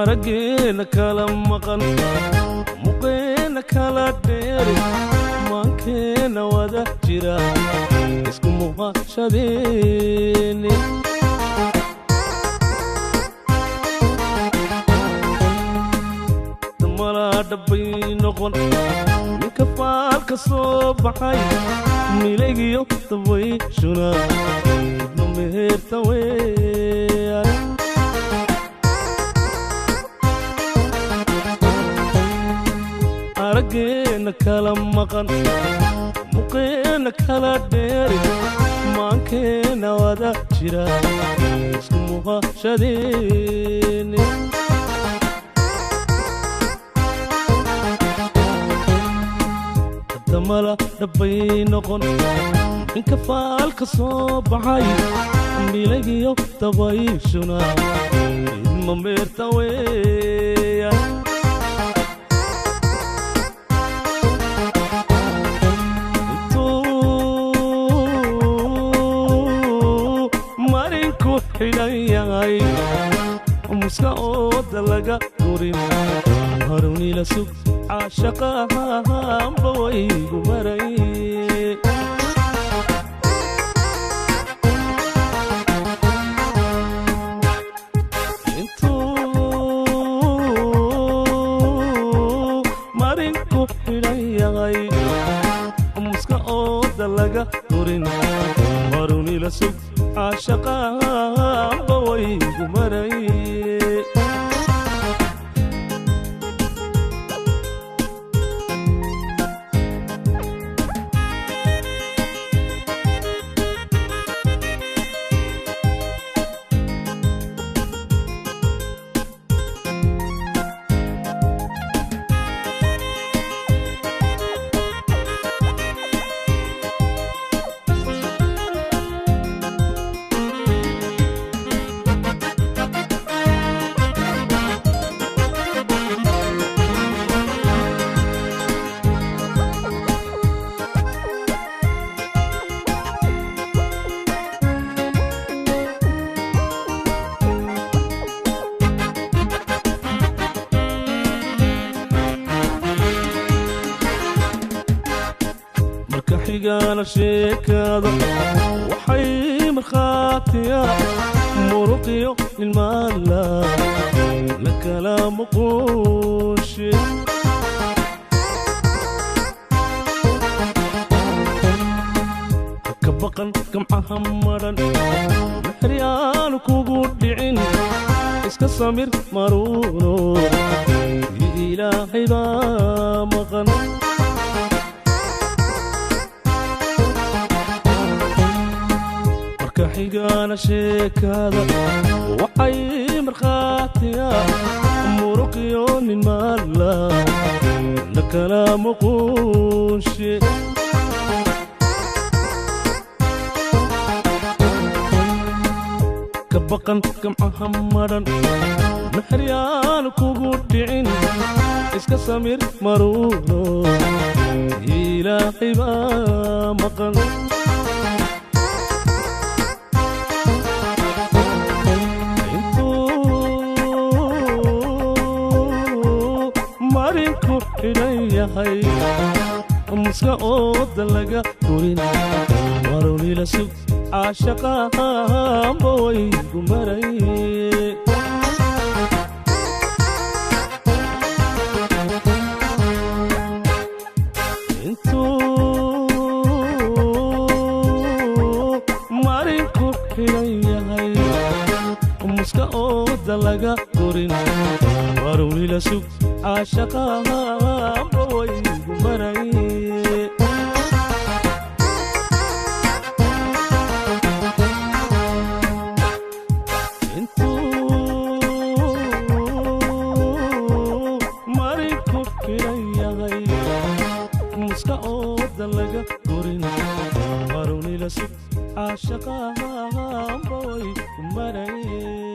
Araggeena kala maqan, muqeena kala dheeri, maankeena wada jira, isku muhashadeeni. Dhabbay noqon ninka faalka soo baxay, milaygiyo dabayshuna idma meherta weyan. Araggeena kala maqan, muqeena kala dheeri, maankeena wada jira, isku muhashadeeni. Mala dhabbay noqon ninka faalka soo baxay, milaygiyo dabayshuna idma meerta weya. Intuu marinku xidhan yahay, muska ooda laga gurin, harunila sug caashaqahanba waygu maray. Intuu marinku xidhan yahay, muska ooda laga gurin, harunila sug caashaqahanba waygu maray. Marka xigana sheekada waxay markhaatiya muruqiyo ilmaala la kala muquushe. Ka baqan gamcaha madhan, mexryaanu kugu dhicin, iska samir maruuno, Ilaahay baa maqan. Marka xigana sheekada waxay markhaatiya muruqiyo nin maalla la kala muquushe. Ka baqan gamcaha madhan, mexryaanu kugu dhicin, iska samir maruuno, Ilaahay baa maqan. Intuu marinku xidhan yahay, muska ooda laga gurin, marunila sug caashaqahanba waygu maray. Intuu marinku xidhan yahay, muska ooda laga gurin, marunila sug caashaqahanba waygu maray. Intuu marinku xidhan yahay, muska ooda laga gurin, marunila sug caashaqahanba waygu maray.